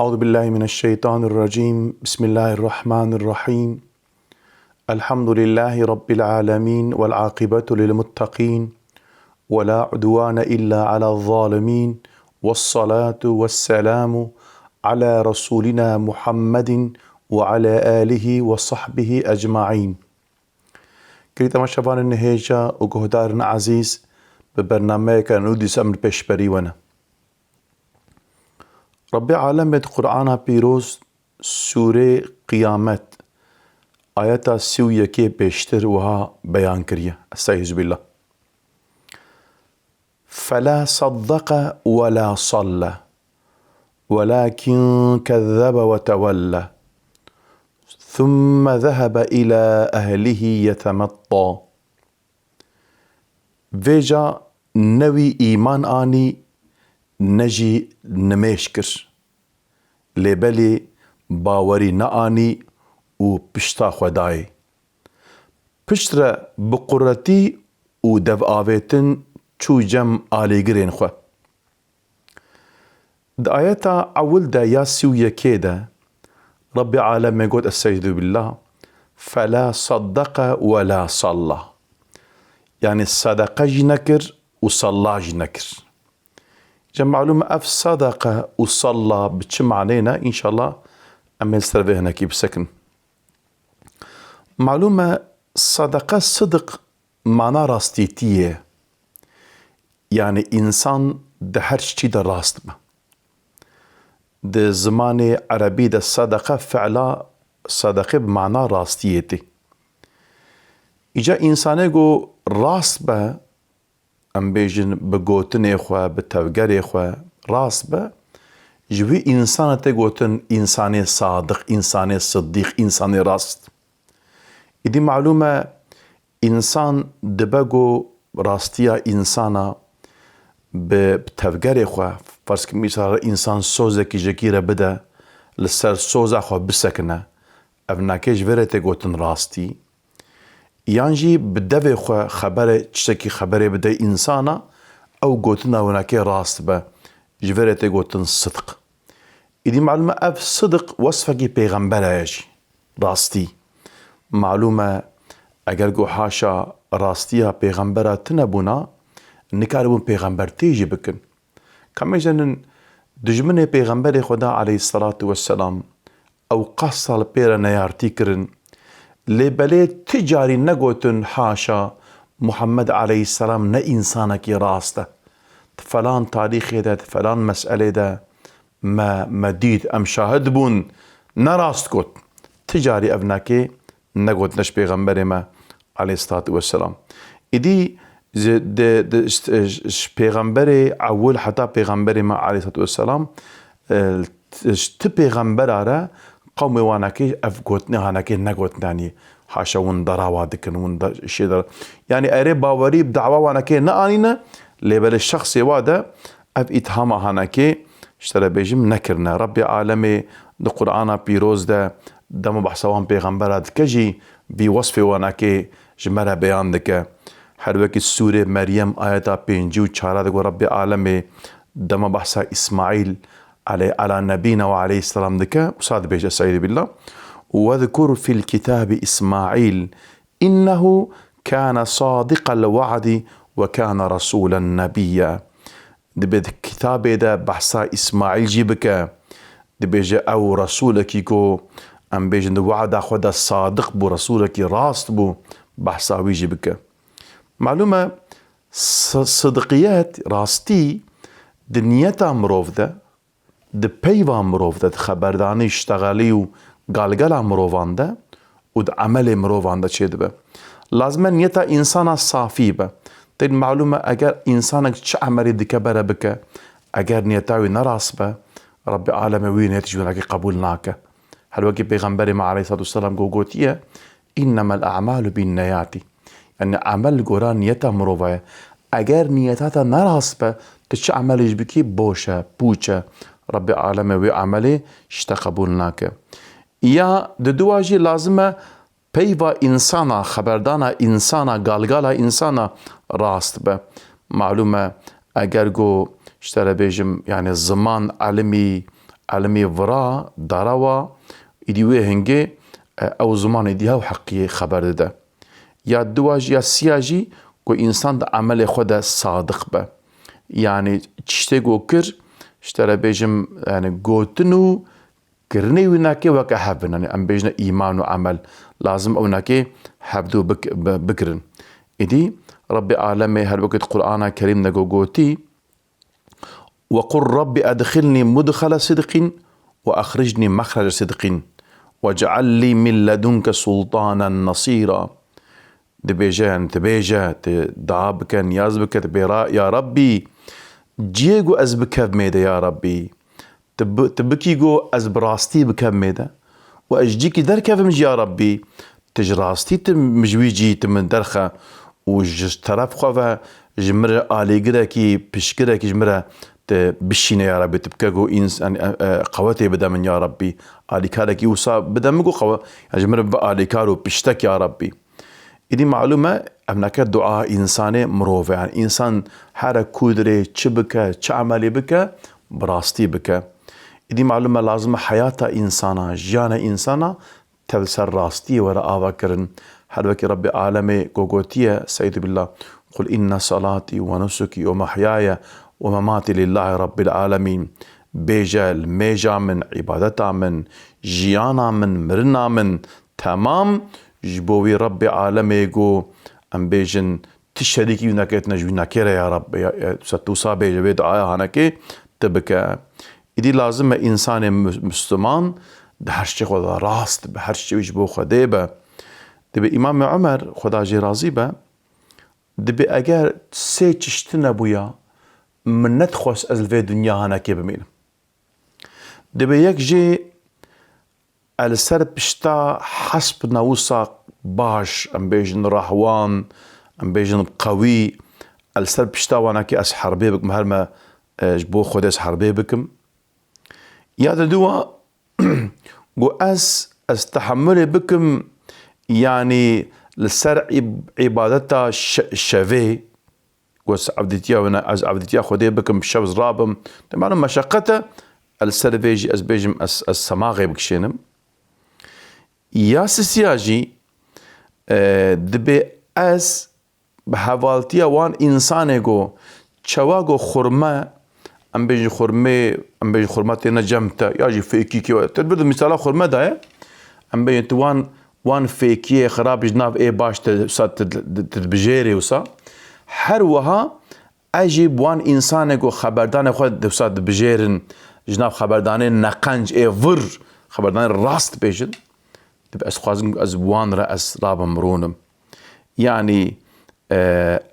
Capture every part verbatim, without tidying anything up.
أعوذ بالله من الشيطان الرجيم. بسم الله الرحمن الرحيم. الحمد لله رب العالمين والعاقبة للمتقين ولا عدوان إلا على الظالمين والصلاة والسلام على رسولنا محمد وعلى آله وصحبه أجمعين. Girêdayî temaşevanên hêja û guhdarên ezîz, bi bernameyeke nû dîsa em li pêşberî we ne. Rebbê Alemê di Qur'ana Pîroz, Sûrê Qiyamet, ayeta sî û yekê pêştir wiha beyan kiriye. Estaizu billah. فلا صدق ولا صلى ولكن كذب وتولى ثم ذهب إلى أهله يتمطى. Vêca ne wî îman anî, ne jî nimêj kir. Lê belê bawerî neanî û pişta xwe dayê. Piştre bi quretî û dev avêtin çû cem alîgirên xwe. Di ayeta ewil de ya sî û yekê de Rebbê Alemê got, Estaizu billah, فلا صدق ولا صلى. Yanî sedeqe jî nekir û salla jî nekir. Îca malûm e ev sedeqe û salla bi çi manê ne? Înşallah em ê li ser vê hinekî bisekin. Malûm e sedeqe, sidiq, mana rastîtiyê ye. Yanî însan di her tiştî de rast be. Di zimanê erebî de sedeqe fi'la sedeqê bi mana rastiyê tê. Îca însanê ku rast be, em bêjin bi gotinê xwe, bi tevgerê xwe rast be, ji wî însana tê gotin însanê sadiq, însanê siddîq, însanê rast. Îdî malûm e, însan dibe ku rastiya însana bi, bi tevgerê xwe, ferz kim îsara însan sozekî jekî re bide, li ser soza xwe bisekine, ev nake ji vê re tê gotin rastî. Yan jî bi devê xwe xebere, tiştekî xeberê bide însana, ew gotina winakê rast be, ji vê re tê gotin sidq. Îdî malûm e ev sidq wesfekî pêxembera ye jî, rastî. Malûm e eger ku haşa rastiya pêxembera tune bûna, nikaribûn pêxembertî jî bikin. Ka mêjenin dijminê pêxemberê Xweda aleyhisselatu vesselam, ew qas sal pê re neyartî kirin. Lê belê ti carî negotin, haşa, Muhammed aleyhisselam ne însanekî rast e. Di falan tarîxê de, di falan meselê de me, me dît, em şahid bûn, ne rast got. Ti carî ev nake negotine ji pêxemberê me aleyhisselatu vesselam. Îdî ji, di, di, ji, ji pêxemberê ewil heta pêxemberê me aleyhisselatu vesselam, e, ji ti pêxembera re qewmê wanekê ev gotinê hanekê negotinanî. Haşa hûn derawa dikin, hûn de, şê de. Yanî erê bawerî bi dawa wanekê neanîne, lê belê şexsê wa de ev îthama hanekê, ji te re bêjim, nekirine. Rebbê Alemê di Qur'ana Pîroz de dema behsa wan pêxembera dike jî vî wesfê wanekê ji me re beyan dike. Her wekî Sûrê Meryem ayeta pêncî û çara de ku Rebbê Alemê dema behsa Îsmaîl aley-, ala nebîna ve aleyhisselam dike, wisa dibêje, Estaizu billah, وَاذْكُرْ فِي الْكِتَابِ إِسْمَاعِيلَ إِنَّهُ كَانَ صَادِقَ الْوَعْدِ وَكَانَ رَسُولًا نَبِيًّا. Dibê di kitabê de behsa Îsmaîl jî bike. Dibêje ew resûlekî ku em bêjin di wada xwe de sadiq bû, resûlekî rast bû, behsa wî jî bike. Malûm e, si-, sidqiyet, rastî, di niyeta mirov de, di peyva mirov de, di xeberdanî, ştexelî û galgela mirovan de û di emelê mirovan de çêdibe. Lazim e niyeta însana safî be. Tên malûm e, eger însanek çi emelî dike bere bike, eger niyeta wî ne rast be, Rebbê Alemê wî niyetî ji wî nake, qebûl nake. Her wekî Pêxemberê me aleyhisselatu vesselam ku gotiye, "Înnemel a'malu binneyatî." Yanî emel li gora niyeta mirova ye. Eger niyeta te ne rast be, tu çi emelê jî bikî, boş e, pûç e. Rebbê Alemê wê emelê ji te qebûl nake. Ya di dua jî lazim e peyva însana, xeberdana însana, galgala însana rast be. Malûm e, eger ku ji te re bêjim, yanî ziman, elimî, Elimê vira, dara wa, îdî wê hingê, e, ew zimanê dî hew heqiyê xeber dide. Ya dua jî, ya siya jî ku însan di emelê xwe de sadiq be. Yanî tiştê ku kir, ji te re bêjim, yanî gotin û kirinê wî nake weke hev bin. Yanî em bêjine îman û emel. Lazim ew nake hevdu bik-, bi-, bikirin. Îdî Rebbê Alemê her wekî di Qur'ana Kerîm de ku gotî, وقل رب أدخلني مدخل صدق وأخرجني مخرج صدق واجعل لي من لدنك سلطانا نصيرا. Dibêje, yanî dibêje, tu dua bike, niyaz bike, dibê ra-, ya Rabbî, ciyê ku ez bikevmê de, ya Rabbî, tu bi-, tu bikî ku ez bi rastî bikevmê de û ez ji cîkî derkevim jî, ya Rabbî, tu ji rastî tu min ji wî cî tu min derxe û ji teref xwe ve ji min re alîgirekî, piştgirekî ji min re tu bişîne, ya Rabbî, tu bike ku îns-, yanî, e, e, qewetê bide min, ya Rabbî. Alîkarekî wisa bide min ku qewe-, yanî ji min re bibe alîkar û piştek, ya Rabbî. Îdî malûm e, ev neke dua însanê mirov e. Yanî însan here ku dirê çi bike, çi emelî bike, bi rastî bike. Îdî malûm e, lazim e heyata însana, jiyana însana tev ser rastiyê were avakirin. Her wekî Rebbê Alemê ku gotiye, Estaizu billah, "قل إن صلاتي ونسكي ومحياي ومماتي لله رب العالمين." Bêje, limêja min, îbadeta min, jiyana min, mirina min, temam ji bo wî Rebbê Alemê ku em bêjin ti şerîkî wî nake, tune ji wî nake re ya Reb, ya, ya, tu wisa bêje, vê duaya hanekê tu bike. Îdî lazim e însanê mu-, Misliman di her ştê xwe de rast be, her ştê wî ji bo Xwedê be. Dibê Îmamê Omer, Xweda jê razî be, dibê eger sê çişt nebûya, min nedixwest ez li vê dinya hanekê bimînim. Dibê yek jê ez li ser pişta hesp nawisa baş, em bêjin rahwan, em bêjin qewî, ez li ser pişta wanakê ez herbê bikim, her me, e, ji bo Xwedê ez herbê bikim. Ya diduwa, got ez, ez tehemulê bikim, yanî li ser îb-, îbadeta şe-, şevê, got ez evdîtiya wina, ez evdîtiya Xwedê bikim, şev ez rabim. Te malum meşeqet e, ez li ser vê jî ez bêjim, ez, ez semaxê bikişênim. Ya sisiya jî, e, dibê ez bi hevaltiya wan însanê ku çawa ku xurme, em bêjin xurmê, em bêjin xurma têne cem te, ya jî fêkî kê, te bir di mîsala xurme daye, em bêjin tu wan, wan fêkiyê xirab ji nav ê baş te, wisa tu, tu, tu dibijêrê wisa. Her wiha ez jî bi wan însanê ku xeberdanê xwe di wisa dibijêrin, ji nav xeberdanê neqenc ê vir, xeberdanê rast bêjin, dibê ez dixwazim ez bi wan re ez rabim rûnim. Yanî, e,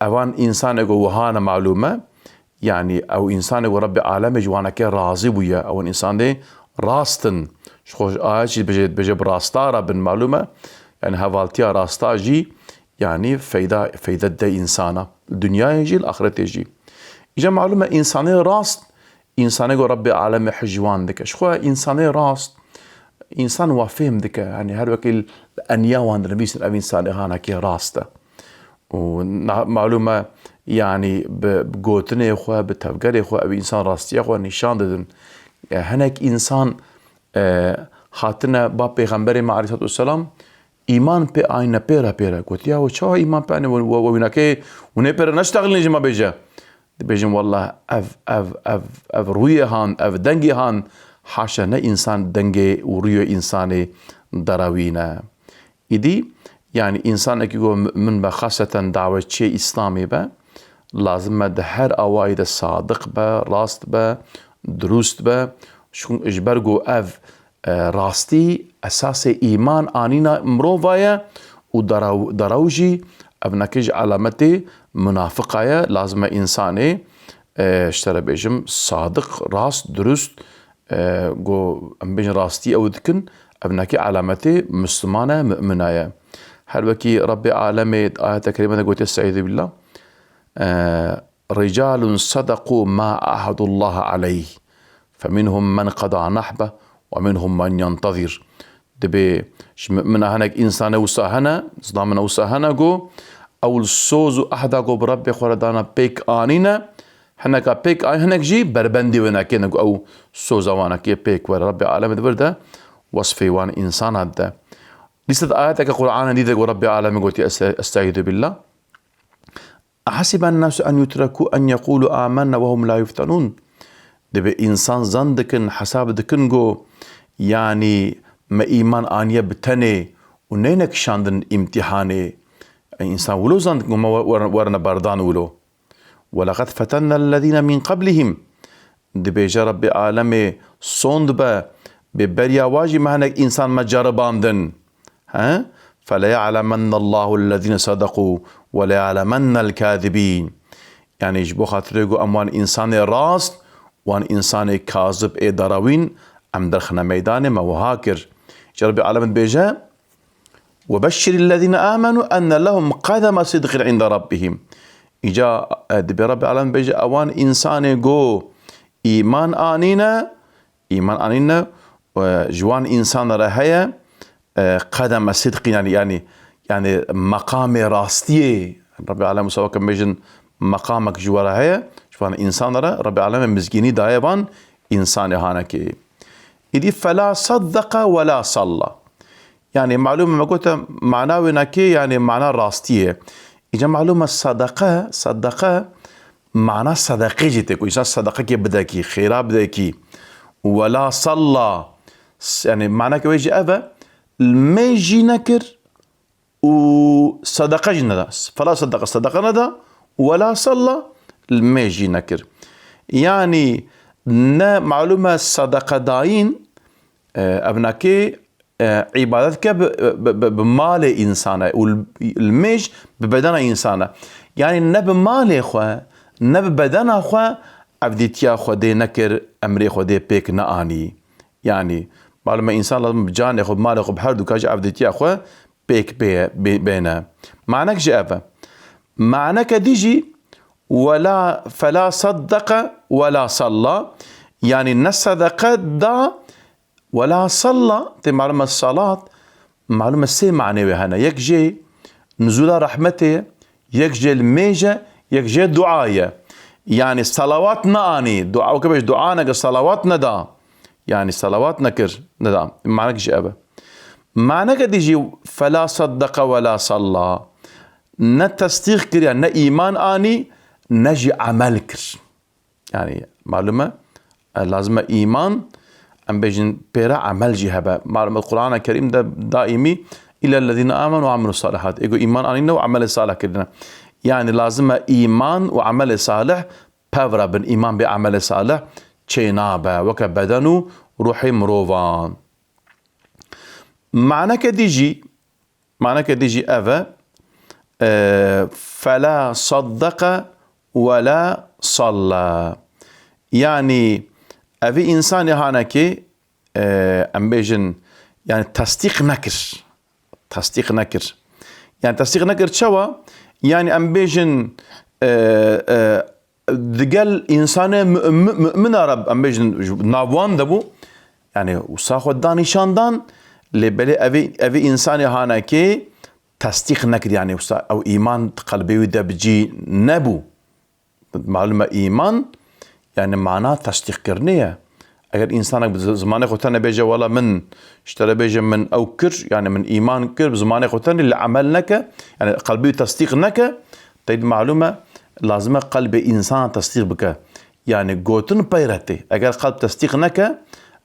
evan însanê ku wiha ne malûm e, yanî ew însanê ku Rebbê Alemê ji wanekê razî bûye, ew însanê rast in. Ji xwe ji ayet jî dibêje, dibêje bi rasta re bin malûm e. Yanî hevaltiya rasta jî, yanî feyda, feyde dide însana. Li dinyayê jî, li axretê jî. Îca malûm e însanê rast, însanê ku Rebbê Alemê hej ji wan dike. Ji xwe însanê rast, însan wa fêm dike. Yanî her wekî li eniya wan dinivîsin, ev însanê hanekê rast e. Û na-, malûm e, yanî bi, bi gotinê xwe, bi tevgerê xwe, ev însan rastiya xwe nîşan didin. E, hinek însan, e, hatine ba Pêxemberê me aleyhissalatu vesselam, îman pê anîne pê re pê re. Gotiya, we çawa îman pê anîne? We, we, we wînakê hûn ê pê re neştexilîne ji me bêje. Dibêjin, wallah, ev, ev, ev, ev rûyê han, ev dengê han, haşa ne însan dengê û rûyê însanê derewîne. Îdî, yanî însanekî ku mumin be, xaseten dawetçiyê Îslamê be, lazim e di her awayî de sadiq be, rast be, dirust be. Çun-, ji ber ku ev, e, rastî esasê îman anîna mirova ye û derew-, derew jî ev neke ji alametê munafiqa ye. Lazim e însanê, e, ji te re bêjim, sadiq, rast, dirust, e, ku em bêjin rastî ew dikin, ev neke alametê Mislimane, mumina ye. Her wekî Rebbê Alemê di ayeta kerîme de gotiye, Estaizu billah, e, "رجال صدقوا ما عاهدوا الله عليه فمنهم من قضى نحبه ومنهم من ينتظر." Dibê ji mumina hinek însanê wisa hene, zilamina wisa hene ku ew li soz û ehda ku bi Rebbê xwe re dana pêk anîne, Hineka pêk ay, hinek jî berbendî wê neke, ne ku ew soza wan neke pêk were. Rabbê Alemê di vir de wesfê wan însana dide. Lîstet ayeteke Qur'anê dî de ku Rabbê Alemê gotiye, Este-, Estaizu billah. Ehesiben nasu en yutreku en yekulu amenne ve hum la yuftenun. Dibê însan zan dikin, hesab dikin ku, yanî me îman aniye bi tenê û neyne kişandin îmtîhanê. Ey însan wilo zan dikin ku me wer-, wer-, werine berdan wilo. Weleqed fetennellezîne min qablihim. Dibêje Rabbê Alemê sond be, bê beriya wa jî me hinek însan me ceribandin. He? Feleya'lemennallahu ellezîne sedeqû ve leya'lemennel kâzibîn. Yanî ji bo xatirê ku em wan însanê rast, wan însanê kazib ê derawîn, em derxine meydanê me wiha kir. Ji Rabbê Alemê dibêje, "Ve beşşirillezîne amenû enne lehum qedeme sidqin inde rabbihim." Îca, e, dibê Rabbê Alemê bêje, ewan însanê ku îman anîne, îman anîne, e, ji wan însan re heye, e, qedeme sidqîn, yanî, yanî, yanî meqamê rastiyê. Rabbê Alem wisa weke bêjin meqamek ji we re heye, ji van însan re Rabbê Alemê mizgînî daye van însanê hanekê. Îdî fela saddeqe wela salla. Yanî malûm e me gote mana wê nekê, yanî mana rastiyê. Îca malûm e sedeqe, sedeqe mana sedeqê jî tê ku însan sedeqekê bidekî, xêra bidekî. Wela salla, s-, yanî maneke wê jî ev e, li mêj jî nekir û sedeqe jî neda. Fela sedeqe, sedeqe neda, wela salla, li mêj jî nekir. Yanî ne malûm e sedeqedayîn, e, ev nekê, e, îbadet ke bi, bi, bi, bi malê însan e û li, li mêj bi bedena însan e. Yanî ne bi malê xwe, ne bi bedena xwe evdîtiya Xwedê nekir, emrê Xwedê pêk neanî. Yanî, malûm e însan lazim bi canê xwe, bi malê xwe, bi her du ka jî evdîtiya xwe pêk bê-, bê-, bêne. Manek jî ev e. Maneke dî jî, wela, fela saddeqe wela salla. Yanî ne sedeqe da, wela salla, tê malûm e salat, malûm e sê manê wê hene. Yek jê nuzûla rehmetê ye, yek jê li mêj e, yek jê dua ye. Yanî salawat neanî, dua, weke bêj dua neke, salawat neda. Yanî salawat nekir, neda. Manek jî ev e. Maneke dî jî fela saddeqe wela salla. Ne tesdîq kir, yanî ne îman anî, ne jî emel kir. Yanî, malûm e, e, lazim e îman, em bêjin pê re emel jî hebe. Malûm e, Qur'ana Kerîm de daîmî, "Îllellezîne amenu ve amilus salihat." Ê ku îman anîne û emelê salih kirine. Yanî, lazim e îman û emelê salih pev re bin. Îman bê emelê salih çê nabe. Weke beden û ruhê mirovan. Maneke dî jî, maneke dî jî ev e, e, fela saddeqe wela salla. Yanî, evî însanê hanekê, e, em bêjin, yanî, tesdîq nekir. Tesdîq nekir. Yanî, tesdîq nekir çawa? Yanî, em bêjin, e, e, digel însanê mu-, mu-, mu'mina re, em bêjin, ji nav wan de bû. Yanî, wisa xwe da nîşan dan, lê belê evî, evî însanê hanekê tesdîq nekir, yanî, wisa ew îman di qelbê wî de bi cî nebû. Malûm e îman, yanî, mana tesdîqkirinê ye. Eger însanek bi zi-, zimanê xwe tenê bêje, "Wela min, ji te re bêje min ew kir, yanî min îman kir, bi zimanê xwe tenê li emel neke, yanî qelbê wî tesdîq neke", teyîd malûm e, lazim e qelbê însana tesdîq bike. Yanî gotin peyre tê. Eger qelb tesdîq neke,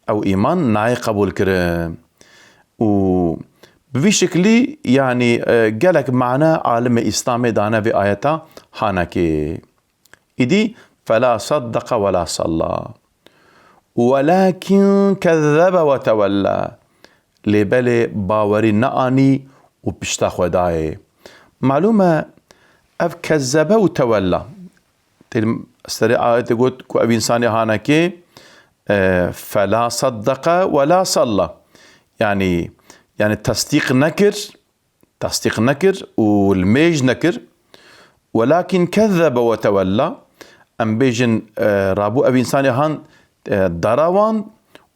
ew îman nayê qebûlkirin. Û bi vî şiklî, yanî, e, gelek mane alimê Îslamê dane vê ayeta hanekê. Îdî, "Fela saddeqe wela salla. Welakin kezzebe ve tewella." Lê belê bawerî neanî û pişta xwe dayê. Malûm e, ev kezzebe û tewella. Tê serê ayetê got ku ev însanê hanekê, e, "Fela saddeqe wela salla." Yanî, yanî tesdîq nekir, tesdîq nekir û li mêj nekir. Welakin kezzebe ve tewella. Em bêjin, e, rabû ev însanê han, e, dara wan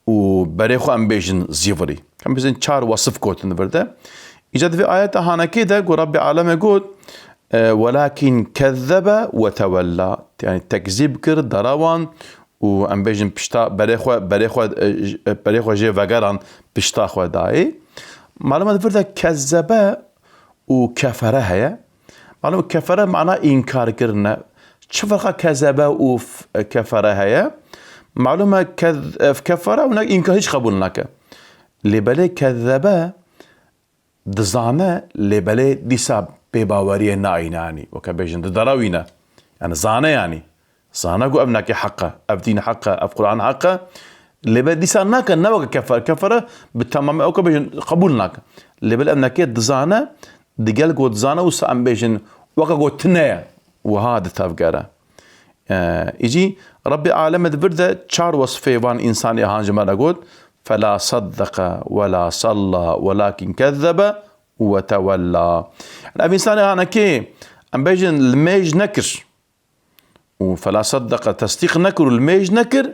û berê xwe em bêjin zîvirî. Em bêjin çar wasif gotin vir de. Îca di vê ayeta hanekê de ku Rabbê Alemê got, E, welakin kezzebe ve tewella. Yani tekzîb kir, derawan û em bêjin pişta berê xwe, berê xwe, e, j-, e, berê xwe jê vegeran, pişta xwe dayê. Malum e di vir de kezzebe û kefere heye. Malum kefere mana înkar kirin e. Çi ferqa kezebe û f-, kefere heye? Malum e kez-, e, kefere û ne înkar hiç qebûl nake. Lê belê kezebe dizane, lê belê dîsa bêbaweriyê nayîne, yanî weke bêjin diderawîne. Yani zane yanî. Zane ku ev nake heq e, ev dîn heq e, ev Quran heq e. Lê belê dîsa nake, ne weke kefer. Kefere bi temamê weke bêjin qebûl nake. Lê belê ev nake dizane, digel ku dizane wisa em bêjin weke ku tune ye. Wiha di tevgere. E, îcî Rabbê Aleme di vir de çar wesfê van însanê han ji me re got. Fela saddaka wela salla welakin kezzebe ve tewella. Ev însanê hanekê em bêjin limêj nekir. Û fela saddaka tesdîq nekir û limêj nekir.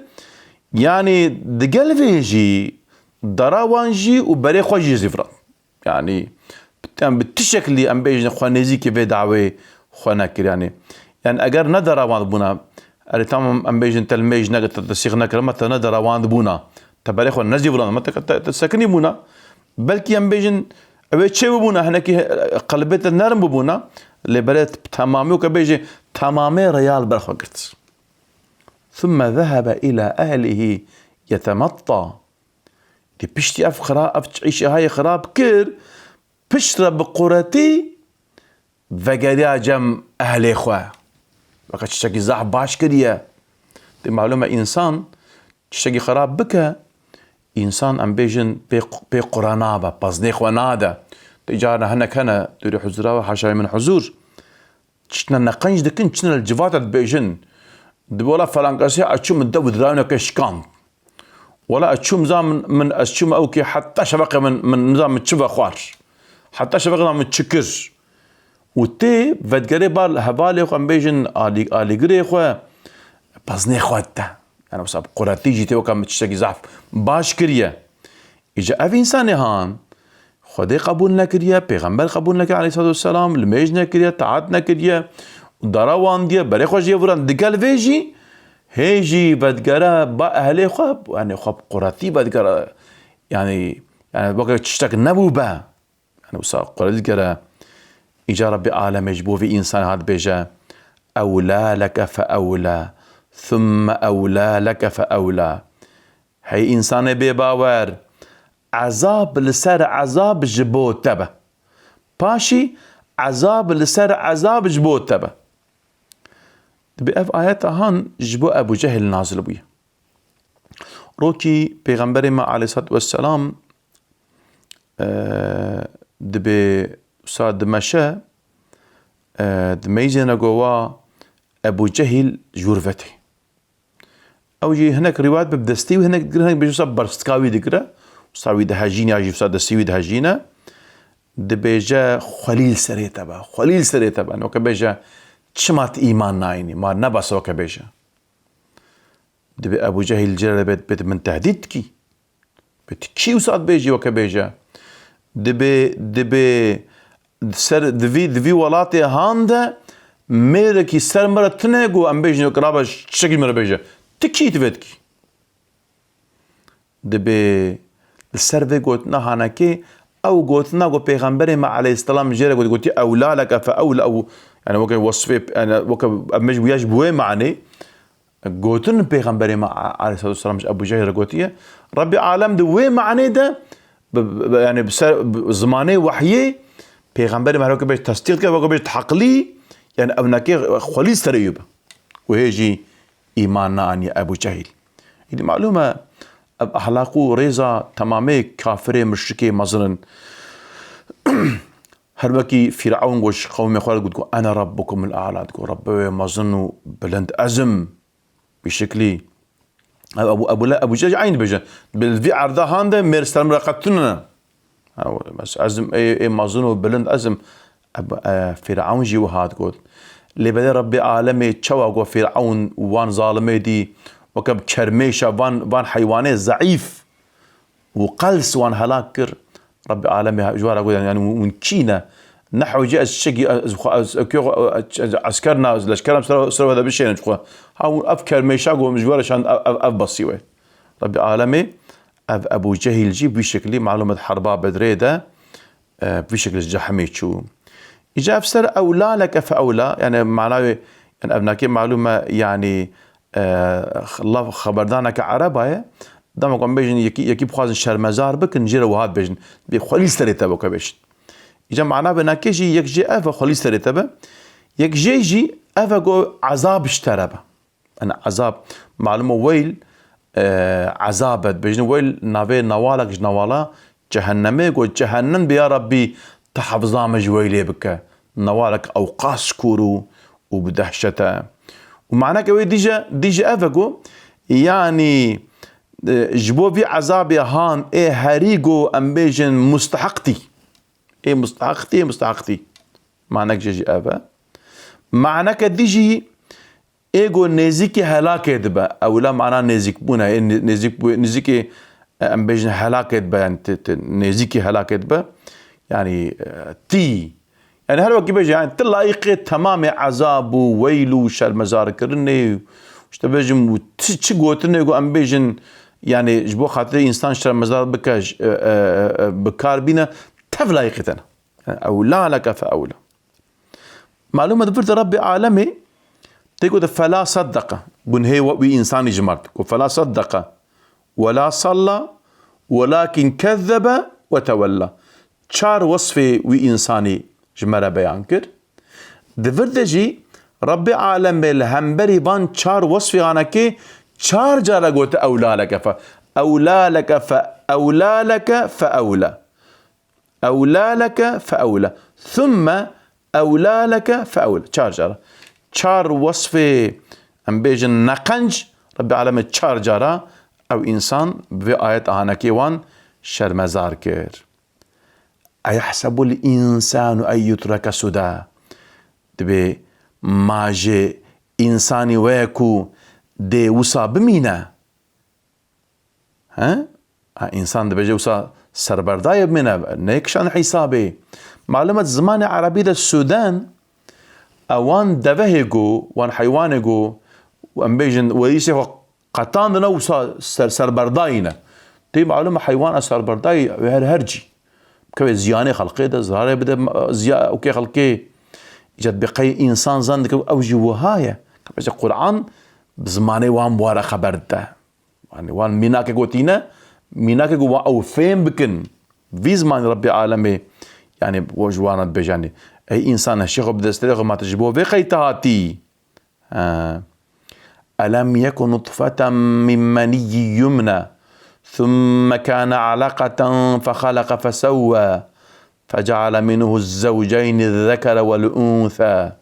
Yanî digel vê jî dera wan jî û berê xwe jî zîviran. Yanî, em bi ti şeklî em bêjin xwe nêzîkî vê dawê xwe nekir. Yanî, yanî eger ne dera wan bûna, erê tamam em bêjin te limêj nekir, te tesîq nekir, ama te ne dera wan bûna. Te berê xwe nezîvirand, ama te, te, te sekinî bûna. Belkî em bêjin ew ê çê bibûna, hinekî qelbê te nerm bibûna, lê berê temamî weke bêjê temamê rêya li ber xwe girt. Thumme zehebe ila ehlihi yetematta. Di piştî ev xira-, ev îşehayê xirab kir, pişt re bi quretî vegeriya cem ehlê xwe. Weke tiştekî zehf baş kiriye. Dê malûm e însan tiştekî xirab bike, însan em bêjin pê, pê qure nabe, peznê xwe nade. Dê carna hinek hene dûrî huzura we, haşayê min huzur. Çitine neqenc dikin, çitine li civata dibêjin. Dibe wela felankesê ez çûm min dev û dirayoneke şikand. Wela ez çûm za min, min ez çûm ew kê heta şeveqê min, min niza min çi vexwar. Heta şeveqê min çi kir. Û tê vedgerê bar hevalê xwe em bêjin alî-, alîgirê xwe, peznê xwe dide. Yani wisa bi quretî jî tê weka min tiştekî zehf baş kiriye. Îca ev însanê han Xwedê qebûl nekiriye, pêxember qebûl nekiriye aleyhissalatu vesselam, limêj nekiriye, taat nekiriye, dara wan diye, berê xwe jê viran. Digel vê jî hê jî vedgere ba ehlê xwe, yani xwe bi quretî vedgere, yani, yani weke tiştek nebû be. Yani wisa quretî digere. Îca Rabbê alemê ji bo vê însanê hat bêje, ewla leke fe ewla, thumme ewla leke fe ewla. Hey însanê bêbawer, ezab li ser ezab ji bo te be. Paşî ezab li ser ezab ji bo te be. Dibê ev ayeta han ji bo Ebû Cehil nazil bûye. Rokî Pêxemberê me aleyhissalatu vesselam, e, dibê wisa dimeşe, e, dimeyzêne gova Ebû Cehil jûr vetê. Ew jî hinek rîwayet bi destê wî hinek digire, hinek bêje wisa berstika wî digire. Wisa wî dihejîne ya jî wisa destê wî dihejîne. Dibêje, xwelî li serê te be, xwelî li serê te be. Weke bêje, çima tu îman nayînî? Ma nebase weke bêje. Dibê Ebû Cehîl cire de bê, bê min tehdît dikî. Bê tu kî wisa dibêjî weke bêje? Dibê, dibê ser, di vî, di vî welatê han de mêrekî ser min re tune ku em bêjin weke rabe tiştekî min re bêje. Tu kî tu vê dikî? Dibê li ser vê gotina hanekê ew gotina ku Pêxemberê me aleyhisselam jê re got, gotî, "Ewla leke fe ewla", ew, yani weke wesfê, yani weke em bêjin wiya ji bi wê manê, Gotin Pêxemberê me a-, aleyhissalatu vesselam ji Ebû Cehil re gotiye, Rebbê alem di wê manê de, bi, bi, yani bi ser, bi zimanê wehyê Pêxemberê me weke bêj tesdîq dike, weke bêj heqlî, yani ew neke xwelî serê wî be. Û hê jî îman neaniye Ebû Cehil. Îdî malûm e, ev ehlaq û rêza temamê kafirê, muşrikê mezin in. Her wekî Fîrewn got ji qewmê xwe re got, got, "Ene Rabbukumul A'la", digot, "Rebbe wê mezin û bilind ez im." Bi şeklî. Ebu, Ebu, Ebu Cehil eyn dibêje. Bi vî erda han de mêr ser min re qet tune. Ha, bes ez im ê, ê mezin û bilind ez im. Ebu, e, Fîrewn jî wiha digot. Lê belê Rebbê alemê çawa got Fîrewn û wan zalimê dî, weke bi kermêşa van, van heywanê zeîf û qels wan helak kir. Rebbê alemê ji wan re got, yani, hûn kî ne? Nehwecî ez çikî, ez, ez, ez, ez, ez, ez esker na, ez leşker em ser, ser we de bişênin ji xwe. Ha, ev kermêşa ku ji we re şand, ev, ev, ev besî we. Rebbî alemê, ev Ebû Cehîl jî bi vî şeklî malûm e di herba Bedrê de, e, bi vî şeklî ji cehimê çû. Îca ev ser ewla leke fe ewla, yani mana wê, yani ev nakê malûm e, yani, e, laf xeberdaneke ereba ye. Dema ku em bêjin yekî, yekî bixwazin şermezar bikin, jê re wiha dibêjin. Bê xwelî serê te bike bêjin. Îca mana vê nakê jî yek jê ev e, xwelî serê te be. Yek jê jî ev e ku ezab ji te re be. Yani ezab, malum e weyl, e, ezab e. Dibêjin weyl navê newalek ji newala cehennemê, ku cehennem bê ya Rabbî te hefza me ji weylê bike. Newalek ewqas kûr û, û bi dehşet e. Û maneke wê dîje, dîje ev e ku, yani, e, ji bo vî ezabê han ê herî ku em bêjin musteheq tî. Ê musteheq tî, ê musteheq tî. Manek jê jî ev e. Maneke dî jî ê ku nêzîkî helakê dibe. Ewla mana nêzîkbûn e. Ê nê-, nêzîk bû-, nêzîkî, e, em bêjin helakê dibe, yani ti, ti nêzîkî helakê dibe. Yani, e, tî. Yani her wekî bêje, yani ti layîqê temamê ezab û weyl û şermezarkirinê û işte bêjim û ti, çi gotinê ku em bêjin, yani ji bo xatirê însan şermezar bike, j-, e, e, e, bi kar bîne, tev layîqê te ne. Yani, ewla leke fe ewla. Malûm e di vir de Rebbê alemê tê gote fela seddeke. Gunhê we wî însanî jimart. Ku fela seddeke. Wela salla. Welakin kezzebe ve tewella. Çar wesfê wî însanî ji me re beyan kir. Di vir de jî Rebbê alemê li hemberî van çar wesfê anekê çar cara gote ewla leke fe. Ewla leke fe. Ewla leke fe ewla. Ewla leke fe ewla. Thumme ewla leke fe ewla. Çar cara. Çar wesfê, em bêjin, neqenc, Rebbê alemê çar cara ew însan bi vê ayet ahanekê wan şermezar kir. Eyehsebul însanu en yutreke suda. Dibê ma ji însanî we ye ku dê wisa bimîne? He? Ha, însan dibêje wisa serberdayê bimîne, neyê kişan hesabê. Malûm e di zimanê erebî de sudan, ewan devehê ku, wan heywanê ku, em bêjin, werîsê xwe qetandine wisa ser-, serberdayî ne. Tê malûm e heywana serberdayî her, her cî. Bikeve ziyanê xelkê de, zararê bide, ziya-, okê xelkê. Îca dibê qey însan zan dike ew jî wiha ye. Ka bêje Qur'an bi zimanê wan ware xeber dide. Yani wan mînakê gotîne, mînakê ku wan ew fêm bikin. Vî zimanî Rebbê alemê, yani, ji wan re dibêje, yani, ey însan, hişê xwe bi destê xwe ma tu ji bo vê qey te hatî? Ha. Elem yeku nutfeten min meniyyin yumna, thumme kane alaketen fexeleqe fesewwa, feceale minhu zewceyni zekere vel untha.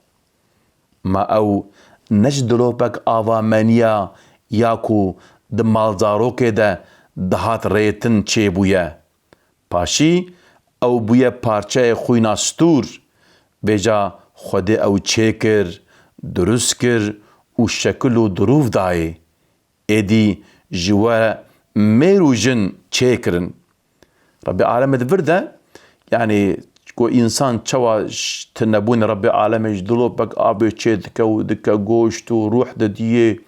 Ma ew ne ji dilopek ava meniya ya ku di malzarokê de dihat rêtin çêbûye? Paşî ew bûye parçeyê xwîna stûr. Vêca Xwedê ew çêkir, dirust kir û şekil û dirûv dayê. Êdî ji we mêr û jin çêkirin. Rebbê alemê di vir de, yani, ku însan çawa ş-, tinebûnê Rebbê alemê ji dilopek avê çê dike û dike goşt û ruh didiyê,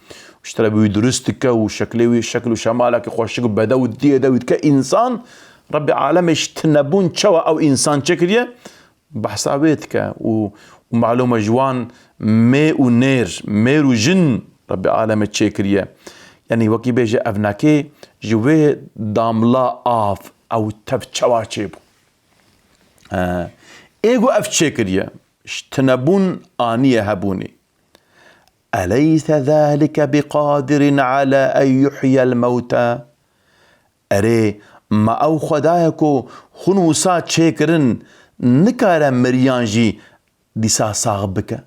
ji te re wî dirust dike û şeklê wî, şekil û şemaleke xweşik û bedew didiyê de wî dike însan, Rebbê alemê ji tinebûn çawa ew însan çêkiriye, behsa wê dike û, û malûm e ji wan mê û nêr, mêr û jin Rebbê alemê çêkiriye. Yanî wekî bêje ev nakê ji wê damla av ew tev çawa çêbû? He. Ê ku ev çêkiriye, ji tinebûn aniye hebûnê. Eleyse zalike biqadirin ala en yuhyiyel mewta? Erê, ma ew Xwedayê ku hûn wisa çêkirin, nikare miriyan jî dîsa sax bike?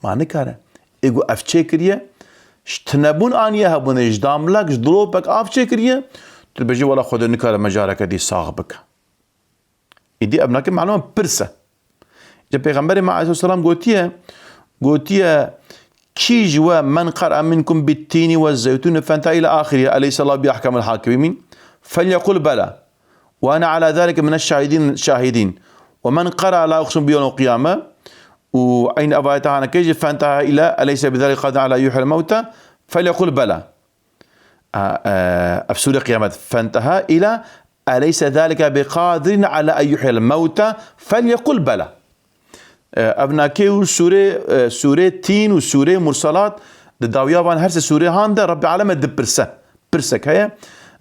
Ma nikare. Ê ku ev çêkiriye, ji tinebûn aniye hebûnê, ji damlek, ji dilopek av çêkiriye, tu dibêjî, wela Xwedê nikare me careke dî sax bike. Îdî ev nake malûm pirs e. Îca Pêxemberê me aleyhisselam gotiye, gotiye, kî ji we men qera minkum bittînî ve zeytûnî fenta îlâ axirî, eleyse Allahu bi ahkamil hakimîn, felyekul bela. Ve ene alâ zalike mineş şahidîn, şahidîn. ومن قرأ لا أقسم بيوم القيامة، û eynî ev ayeta hanekê jî, فانتهى إلى أليس بذلك قادر على أن يحيي الموتى فليقل بلى. A, e, ev sûrê Qiyamet. فانتهى إلى أليس ذلك بقادر على أن يحيي الموتى فليقل بلى. E, ev nakê û sûrê, e, sûrê Tîn û sûrê Mursalat, di dawiya van her sê sûrê han de Rabbê Aleme dipirse. Pirsek heye.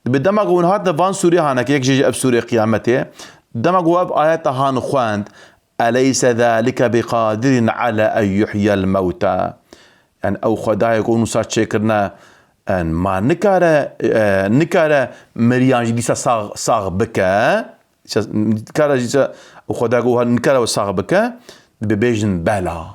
Bi dema ku hûn hatine van sûrê hanekê, yek jê jî ev sûrê Qiyametê ye. Dema ku ev ayeta han xwend, أليس ذلك بقادر على أن يحيي الموتى. Yani ew Xwedayê ku wisa çêkirine, yani ma nikare, e, nikare miriyan jî dîsa sax, sax bike? Dîsa nikare, dîsa ew Xwedayê ku wiha nikare we sax bike? Dibê bêjin bela.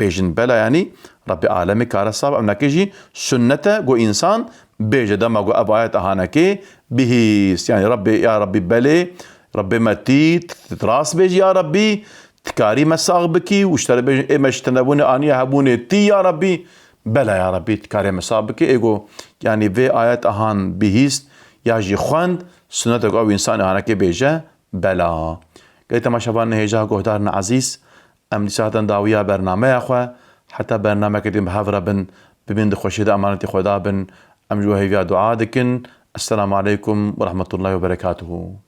Bêjin bela, yani Rabbê Alemê kare sax bike. Em nekê jî sunnet e ku însan bêje dema ku ev ayet hanekê bihîst. Yani Rabbê, ya Rabbî belê, Rabbê me tî, rast bêjî ya Rabbî, dikarî me sax bikî û ji te re bêjin, ê me ji tenebûnê aniye hebûnê tî ya Rabbî, bela ya Rabbî, dikarê me sax bikî. Ê ku, yani vê ayet ahan bihîst ya jî xwend, sunnet e ku ew însanê hanekê bêje bela. Gelê temaşevanên hêja guhdarên ezîz, em dîsa hatin dawiya bernameya xwe. Heta bernameke din bi hev re bin, bibin di xweşiyê de emanetî Xweda bin. Em ji we hêviya dua dikin. Esselamu aleykum ve rahmetullahi ve berekatuhu.